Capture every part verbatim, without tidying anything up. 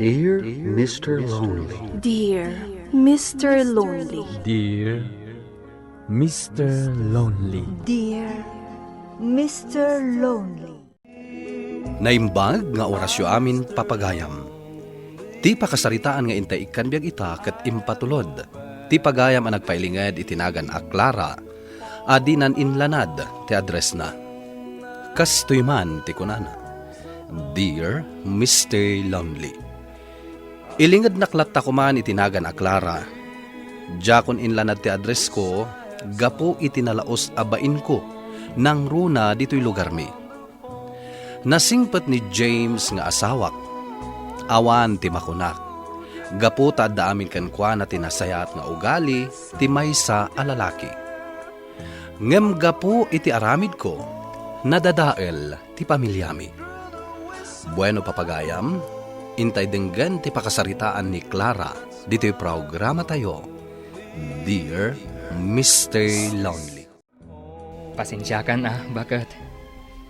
Dear Mister Lonely. Dear Mister Lonely. Dear Mister Lonely. Dear Mister Lonely. Naimbag nga orasyo amin, papagayam. Ti pakasaritaan nga intay ikkan biag ita ket impatulod ti pagayam a nagpailinged iti nagan a Clara a dinan inlanad ti addressna. Kastoy man ti kunana, "Dear Mister Lonely." Ilingednak latta koman iti nagan a Clara. Diakon inlanad ti addressko gapu iti nalaus a bainko nangruna ditoy lugarmi. Nasingpet ni James nga asawak. Awan ti makunak, gapu ta adda amin kenkuana ti nasayaat nga ugali ti maysa a lalaki. Ngem gapu iti aramidko, nadadael ti pamiliami. Bueno, papagayam, intay denggen ti pakasaritaan ni Clara ditoy programatayo, Dear Mister Lonely. Pasensiakan a, baket.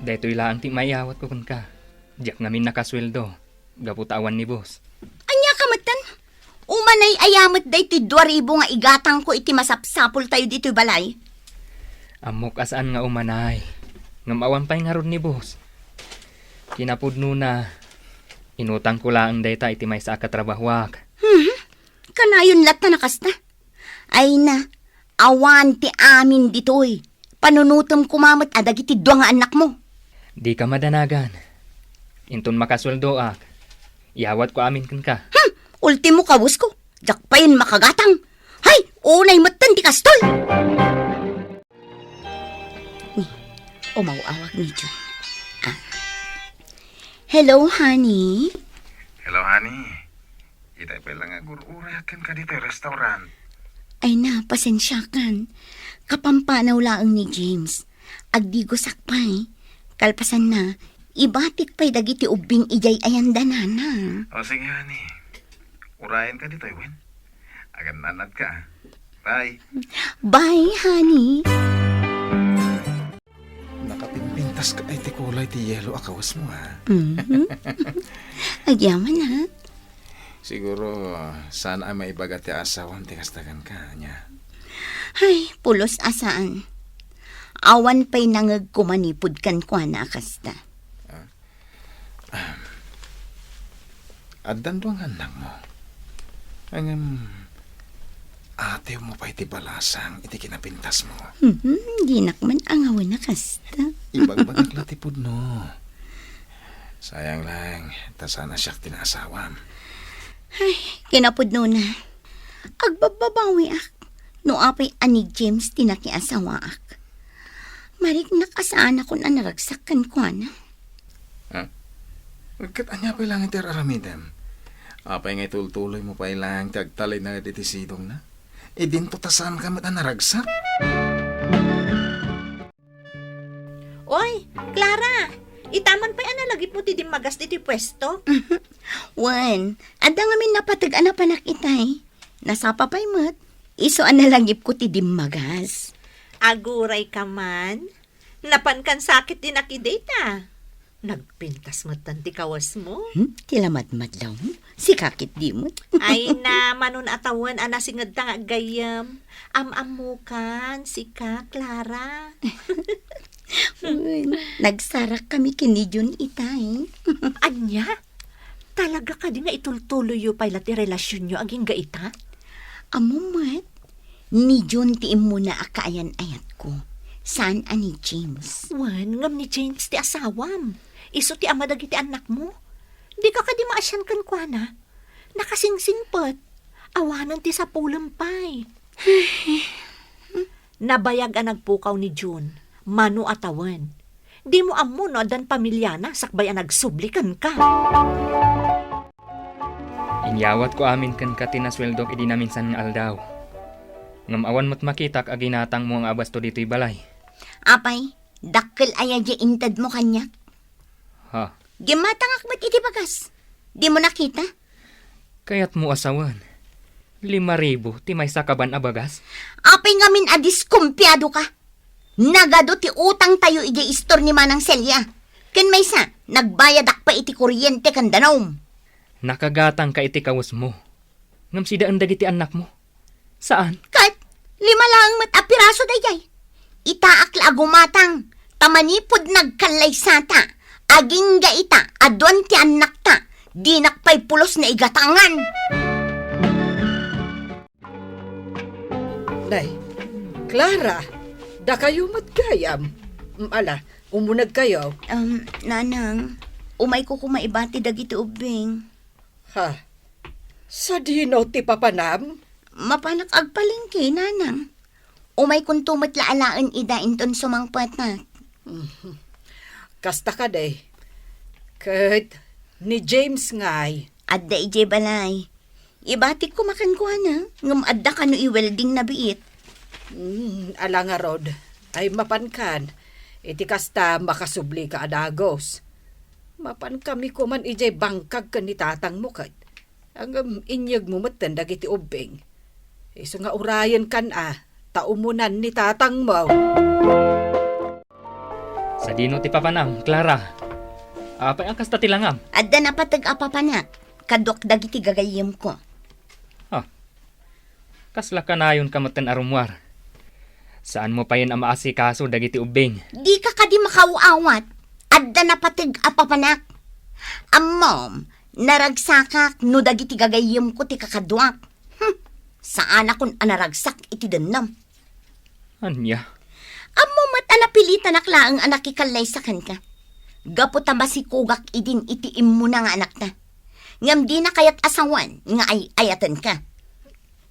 Daytoy laeng ti maiyawatko kenka. Diak ngamin nakasueldo gapu ta awan ni boss. Ania ka metten? Umanay aya met daytoy dua ribu nga igatangko iti masapsapultayo ditoy balay? Ammok a saan nga umanay, ngem awan pay ngarud ni boss. Kinapudnona, inutangko laeng dayta iti maysa a katrabahoak. Hmm? Kanayon latta a kasta? Ay na, awan ti amin ditoy. Panunotem koma met a dagiti dua nga annakmo. Dika madanagan. Inton makasueldoak, iyawatko amin kenka. Hmm! Ultimo kawesko, diak payen makagatang. Hay, unay metten ti kastoy! Ni, umaw-awag ni Jun. Ah. Hello, honey. Hello, honey. Itay pay la nga agur-urayak kenka ditoy restaurant. Ay na, pasensiakan. Kapampanaw laeng ni James. Agdigosak pay. Kalpasanna, ibatik pay dagiti ubbing idiay ayandanana. O, sige, honey. Urayenka ditoy, wen? Agannanadka, ah. Bye. Bye, honey. Nakapimpintas ka ay ti kulay ti yelo a kawesmo, ha? Mhm. Agyaman, ha? Siguro, saan a maibaga ti asawam ti kasta kenka, ania? Ay, pulos a saan. Awan pay nangegko manipud kenkuana a kasta. Ah? Ahem. Addan dua nga annakmo. Ngem, atewmo pay ti balasang iti kinapintasmo. Mhm, dinak man angawen a kasta. Ibagbagak la ti pudno. Sayang lang, ta saan a siak ti naasawam. Ay, kinapudnona. Agbabbabawiak no apay a ni James ti nakiasawaak. Mariknak a saanakon a naragsak kenkuana. Ha? Ket ania pay laeng ti ar-aramidem? Apay nga itultuloymo pay laeng ti agtalinaed iti sidongna? Idinto ta saanka met a naragsak? Oy, Clara! Itaman pay a nalagipmo ti dimmagas ditoy puesto? Wen, adda ngamin napateg a napanak itay. Nasapa pay met, isu a nalagipko ti dimmagas. Agurayka man? Napankan sakit ti nakidita. Nagpintas metten ti kawesmo. Hmm? Ti lamadmadlaw? Sika ketdi met. Ay na, manon a tawen a nasingedta nga aggayyem. Am-ammokan, sika, Clara. Wen, nagsarakkami ken ni Jun itay. Ania? Talaga kadi nga itultuloyyo pay la ti relasionyo agingga ita? Ammom met, ni Jun ti immuna a kaayan-ayatko, saan a ni James. Wen, ngem ni James ti asawam. Isu ti ama dagiti annakmo. Dika kadi maasian kenkuana? Nakasingsingpet. Awanen ti sapulem pay. Nabayag a nagpukaw ni Jun, mano a tawen. Dimo ammo no addan pamiliana sakbay a nagsubli kenka. Inyawatko amin kenka ti nasueldok idi naminsan nga aldaw. Ngem awan met makitak a ginatangmo nga abasto ditoy balay. Apay, dakkel aya diay intedmo kaniak? Ha? Gimmatangak met iti bagas. Dimo nakita? Kayatmo a sawen, lima ribu ti maysa kaban a bagas? Apay ngamin a diskumpiado ka? Nagadu ti utangtayo idiay istor ni Manang Celia. Ken maysa, nagbayadak pay iti kuryente ken danum. Nakagatangka iti kawesmo. Ngem sidaen dagiti annakmo. Saan? Ket lima laeng met a piraso daydiay. Itaak la a gumatang, ta manipud nagkallaysata, agingga ita a duan ti annakta, dinak pay pulos naigatangan. Nay, Clara, dakayo met gayam. Mm, ala, umunegkayo. Um, Nanang, umayko koma ibati dagiti ubbing. Ha? Sadino ti papanam? Mapanak agpalengke, Nanang. Umaykonto met la alaen ida inton sumangpetak. Mhm. Kasta kadi. Ket ni James ngay? Adda idiay balay. Ibatik koma kenkuana, ngem adda kano i-welding na biit. Hmm, ala ngarud. Ay, mapankan. Iti kasta, makasublika a dagus. Mapankami koman idiay bangkag ken ni tatangmo ket. Ngem inyegmo metten dagiti ubbing. Isu nga urayenkan a, ta umunan ni tatangmo. Sadino ti papanam, Clara? Apay a kasta ti langam? Adda napateg a papanak, kaduak dagiti gagayyemko. Ah, kasla kanayonka metten a rummuar. Saanmo payen a maasikaso dagiti ubbing. Dika kadi makaaw-awat. Adda napateg a papanak. Ammom, naragsakak no dagiti gagayyemko ti kakaduak. Hmm, saanakon a naragsak iti dennem. Ania? Ammom met a napilitanak laeng a nakikallaysa kenka. Gapu ta masikogak idin iti immuna nga anakta. Ngem dina kayat a sawen nga ay-ayatenka.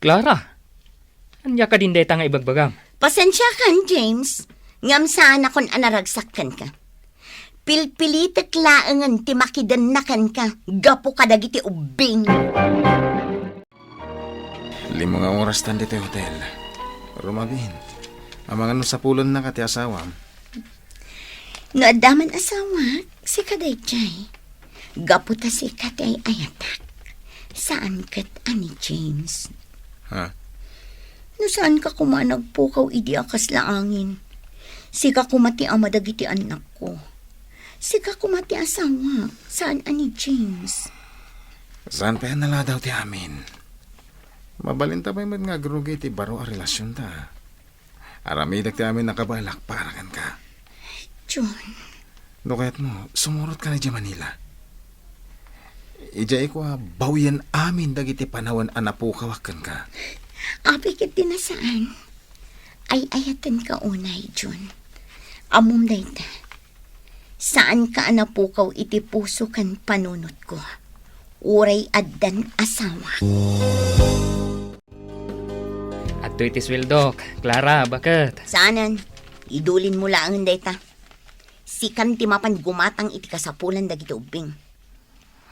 Clara, ania kadin dayta nga ibagbagam? Pasensiakan, James, ngem saanakon a naragsak kenka. Pilpilitek laengen ti makidenna kenka gapu kadagiti ubbing. Lima nga oras tan ditoy hotel. Rumabin. Amangan no sapulennaka ti asawam. No adda man asawak, sika daydiay. Gapu ta sika ti ay-ayatak. Saan ket a ni James. Ha? No saanka koma a nagpukaw idi a kasla angin. Sika koma ti ama dagiti annakko. Sika koma ti asawak, saan a ni James. Saan pay a naladaw ti amin? Mabalinta pay met nga agrugi iti baro a relasionta. Aramidek ti amin a kabaelak para kenka. John. No kayatmo, sumurotka idiay Manila. Idiay ko a bawian amin dagiti panawen a napukawak kenka. Apay ket ti nasaan? Ay-ayatenka unay, John. Ammom dayta. Saanka a napukaw iti puso ken panunotko. Uray addan asawa. Adtoy ti sueldok, Clara, baket. Saanen, idulinmo laengen dayta. Sikan ti mapan gumatang iti kasapulan dagiti ubbing.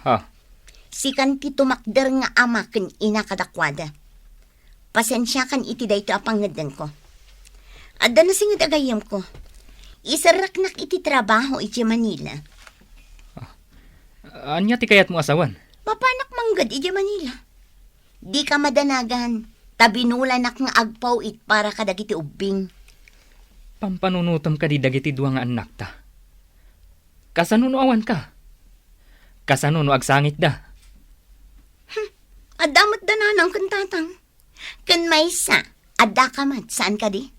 Ha? Sikan ti tumakder nga ama ken ina kadakuada. Pasensiakan iti daytoy a pangngeddenko. Adda nasinged a gayyemko. Iserreknak iti trabaho iti Manila. Ah, ania ti kayatmo a sawen? Mapanak mangged iti Manila. Dika madanagan, ta binulanak nga agpaw-it para kadagiti ubbing. Pampanunotem kadi dagiti dua nga annakta? Kasano no awanka? Kasano no agsangitda? Hmm, adda met da nanang ken tatang. Ken maysa, addaka met, saan kadi?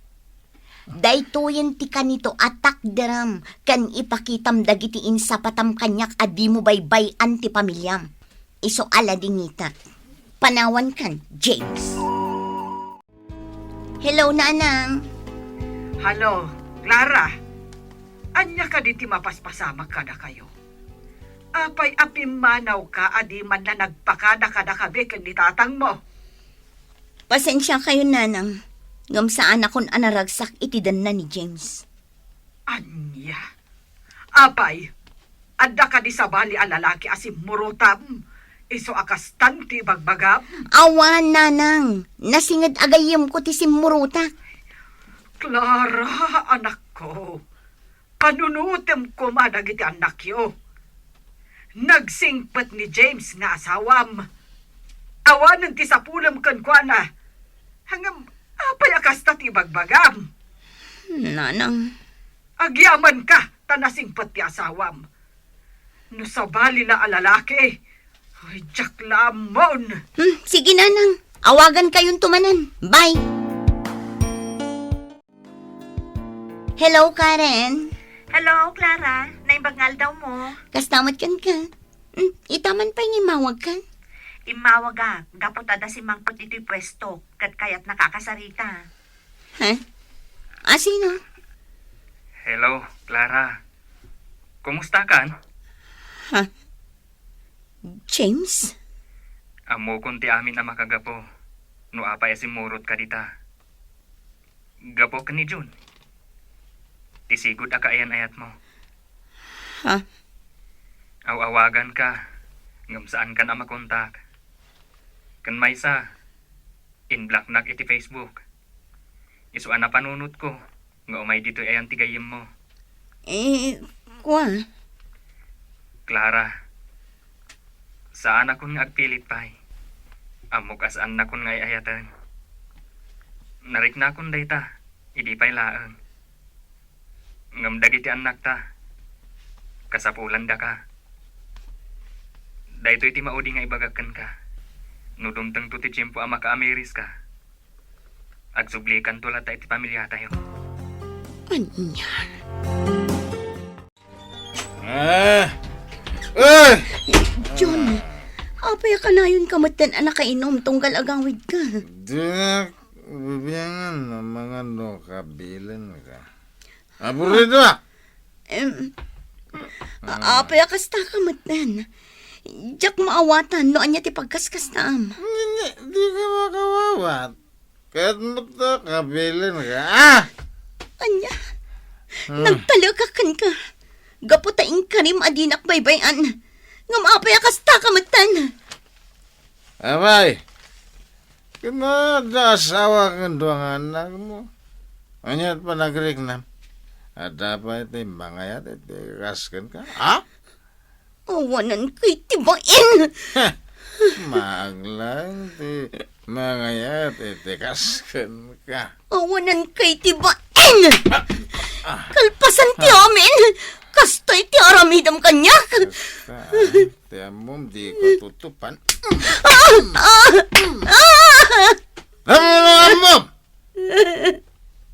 Daytoyen ti kanito a takderem ken ipakitam dagiti insapatam kaniak a dimo baybay-an ti pamiliam. Isu a ladingitak. Panawankan, James. Hello, Nanang. Hello, Clara. Ania kadi ti mapaspasamak kadakayo? Apay a pimmanawka a di man la nagpakada kadakami ken ni tatangmo? Pasensiakayon, Nanang, ngem saanakon a naragsak iti denna ni James. Ania? Apay, adda kadi sabali a lalaki a simmurotam, isu a kastan ti ibagbagam? Awan, Nanang. Nasinged a gayyemko ti simmurotak. Clara, anakko, panunotem koma dagiti annakyo. Nagsingpet ni James nga asawam. Awanen ti sapulem kenkuana. Ngem, apay a kasta ti ibagbagam? Nanang. Agyamankam ta nasingpet ti asawam. No sabali la a lalaki, Ay, diak la ammon. Hmm, sige, Nanang. Awagan kayonto manen. Bye. Hello, Karen. Hello, Clara. Naimbag nga aldaw mo. Kasta met kenka. Hmm, ita man pay nga immawagka. Immawagak, gapu ta adda simmangpet ditoy puesto, ket kayatnaka a kasarita. Ha? A, sino? Hello, Clara. Kumustakan? Ha? James? Ammokon ti amin a makagapu no apay a simmurotka dita. Gapu ken ni Jun. Ti sigud a kaayan-ayatmo. Ha? Aw-awaganka, ngem saankan a makontak. Ken maysa, inblocknak iti Facebook. Isu a napanunotko nga umay ditoy ayan ti gayyemmo. Eh, kua? Clara, saanakon nga agpilit pay. Ammok a saannakon nga ay-ayaten. Nariknakon dayta, idi pay laeng. Ngem dagiti annakta, kasapulandaka. Daytoy ti maudi nga ibagak kenka. No dumtengto ti tiempo a makaamiriska, agsublikanto latta iti pamiliatayo. Ania? Ah! Eh! John, apay a kanayonka metten a nakainum tunggal agawidka? Diak bibiangan no mangano kabilenka. Aburrido! Em, a-, apay a kastaka metten? Diak maawatan no ania ti pagkaskastaam. Nini, dika makawawat. Ket met ta kabilenka. Ah! Ania? Hmm. Nagtalekak kenka. Gapu ta inkarim a dinak baybay-an. Ngem apay a kastaka metten? Apay, ket adda asawa ken dua nga annakmo. Ania ti panagriknam? Adda pay ti mangayat iti kas kenka? Ha? Awanan kay ti bain! Maaglang ti mangayat iti kas kenka. Awanan kay ti bain! Kalpasan ti amin! Kastoy ti aramidem kaniak! Basta, ah, ti ammom, diko tutupan. Ah! Ah! Ah! Ammom, ammom!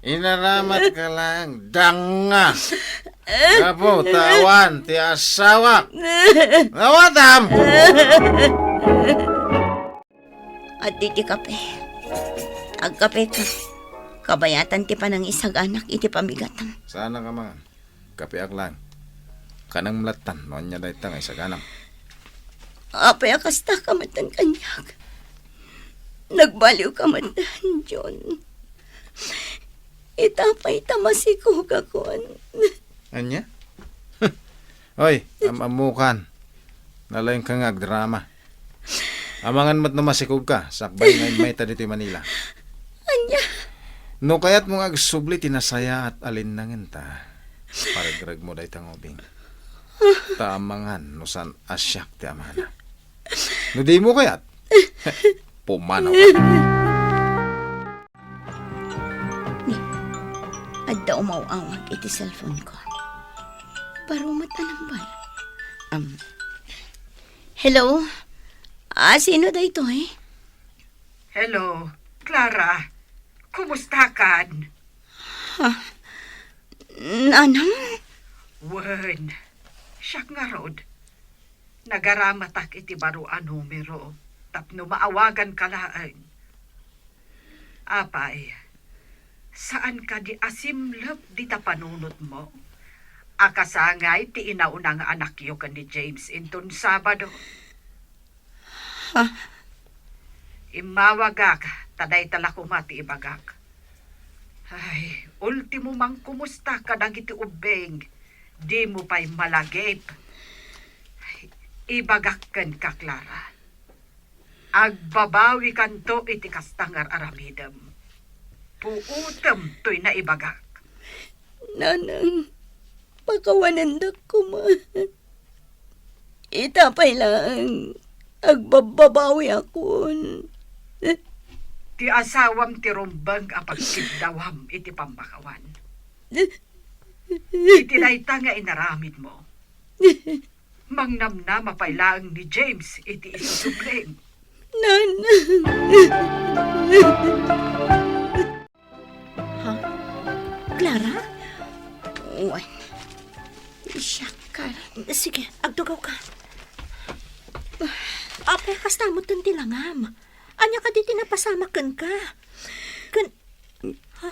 Inaramatka laeng danga. Gapu ta awan ti asawak. Nawatam! Addi ti kape. Agkapeka. Kabayatan ti panangisaganak iti pamigatam. Saan a kamangan? Kapeak laeng. Kanang malattan no ania dayta nga isaganam. Apay a kastaka metten kaniak? Nagbaliwka metten, John. Ita pay ta masikogakon. Ania? Oy, am-ammokan. Nalaingka nga agdrama. Amangan met no masikogka, sakbay nga immayta ditoy Manila. Ania? No kayatmo nga agsubli ti nasayaat a linnangenta, paregregmo dayta nga ubing. Ta amangan no saan a siak ti amana. No dimo kayat, pumanaw. Ni, adda umaw-awag iti cellphone ko. Baro met a number. Um, hello? Ah, sino daytoy? Hello, Clara. Kumustakan? Ha? Nanang? Wen, siak ngarud. Nagaramatak iti baro a numero tapno maawaganka laeng. Apay, saan kadi a simlep dita panunotmo a kasangay ti inauna nga anakyo ken ni James inton Sabado? Ha? Immawagak, ta dayta la koma ti ibagak. Ay, ultimo, mangkumusta kadagiti ubbing, dimo pay malagip. Ibagak kenka, Clara. Agbabawikanto iti kasta nga ar-aramidem. Puotem toy naibagak. Nanang, pakawanendak koma. Ita pay laeng, agbabbabawiakon. Ti asawam ti rumbeng a pagkiddawam iti pammakawan. Iti dayta nga inaramidmo, Mangnamnama pay laeng ni James iti isusublim. Nana. Ha? Clara? Wen. Siak, Karen. Sige, agtugaw ka. Apay, kasta met ti langam. Ania kadi ti napasamak kenka? Ken, ha?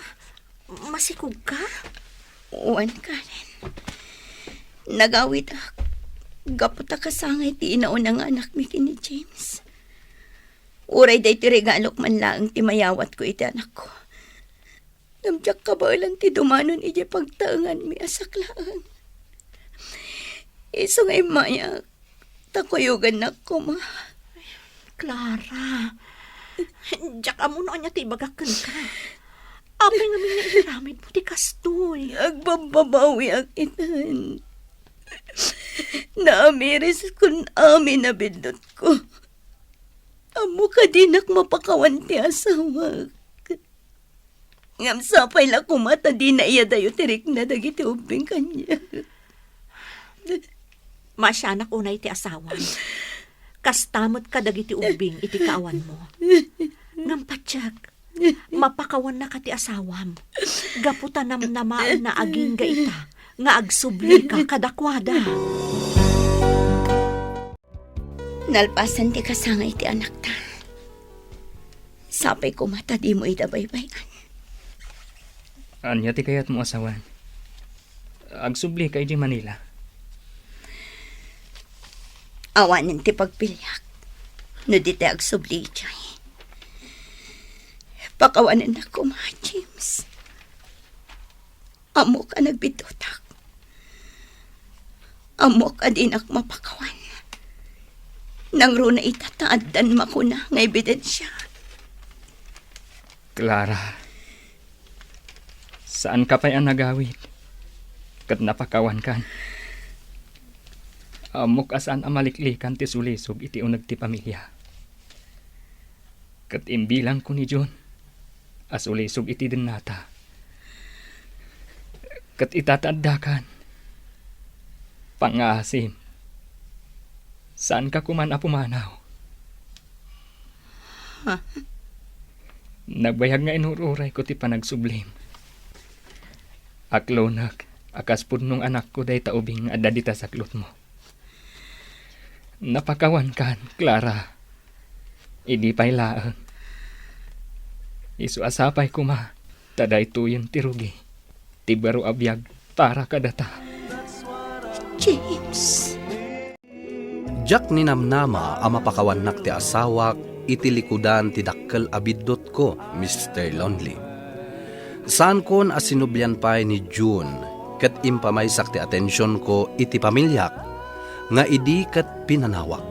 Masikog ka? Wen, Karen. Nagawidak. Gapu ta kasangay ti inauna nga anakmi ken ni James. Uray daytoy regalok man laeng ti mayawatko iti anakko. Ngem diak kabaelan ti dumanon idiay pagtaenganmi a saklaeng. Isu nga immayak, ta kuyogannak koma. Clara, diak ammo no ania ti ibagak kenka. Apay ngamin nga inaramidmo ti kastoy? Agbabbabawiak iten. Naamiris kun amin a biddutko. Ammok a dinak mapakawan ti asawak. Ngem sapay la koma ta dina iyadayo ti rikna dagiti ubbing kaniak. Maasianak unay ti asawam. Kasta met kadagiti ubbing iti kaawanmo. Ngem patiek, mapakawannaka ti asawam. Gapu ta namnamaenna agingga ita nga agsublika kadakuada. Nalpasen ti kasangay ti anakta. Sapay koma ta dimo ida baybay-an. Ania ti kayatmo a sawen? Agsublika idiay Manila. Awanen ti pagpiliak no di ti agsubli idiay. Pakawanennak koma, James. Ammok a nagbiddutak. Ammok a dinak mapakawan. Nangruna ita ta addan makuna nga ebidensia. Clara, saanka pay a nagawid ket napakawankan. Ammok a saan a maliklikan ti sulisog iti uneg ti pamilia. Ket imbilangko ni June a sulisog iti dennata. Ket ita ti addakan, pangngaasim, saanka koman a pumanaw. Ha? Nagbayag nga inur-urayko ti panagsublim. Aklonek a kas pudno nga anakko dayta ubing nga adda dita saklotmo. Napakawankan, Clara. Idi pay laeng. Isu a sapay koma ta daytoyen ti rugi ti baro a biag para kadata. James. Diak ninamnama a mapakawannak ti asawak iti likudan ti dakkel a biddutko, Mister Lonely. Saankon a sinublian pay ni June ket impamaysak ti atensionko iti pamiliak nga idi ket pinanawak.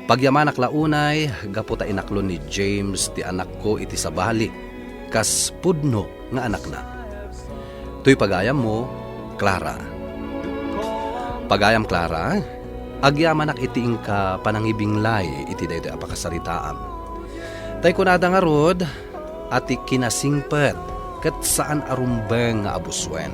Pagyamanak la unay gapu ta inaklon ni James ti anakko iti sabali kas pudno nga anakna. Toy pagayammo, Clara. Pagayam, Clara, agyamanak iti inka panangibinglay iti daytoy a pakasaritaam. Tay kunada ngarud, a ti kinasingpet ket saan a rumbeng nga abusuen.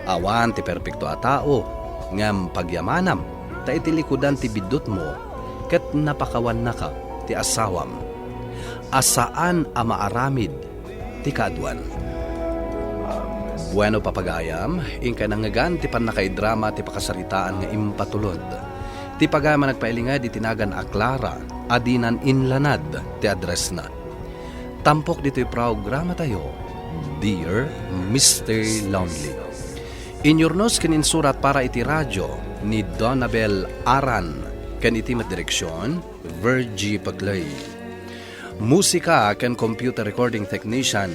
Awan ti perpekto a tao, ngem pagyamanam ta iti likudan ti biddutmo ket napakawannaka ti asawam a saan a maaramid ti kaaduan. Bueno, papagayam, inka nangngegan ti pannakaidrama ti pakasaritaan nga impatulod. Ti pagayam a nagpailinged iti nagan a Clara a dinan inlanad ti addressna. Tampok ditoy programatayo, Dear Mister Lonely. Inyurnos ken insurat para iti radio ni Donabel Aran ken iti met direksion, Virgie Paclay. Musika ken computer recording technician,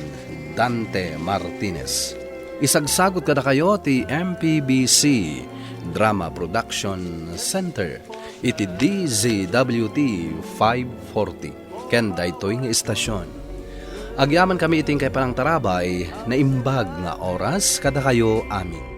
Dante Martinez. Isagsagut kadakayo ti M P B C Drama Production Center iti D Z W T five forty ken daytoy nga istasion. Agyamankami iti inkay panangtarabay, naimbag nga oras kadakayo amin.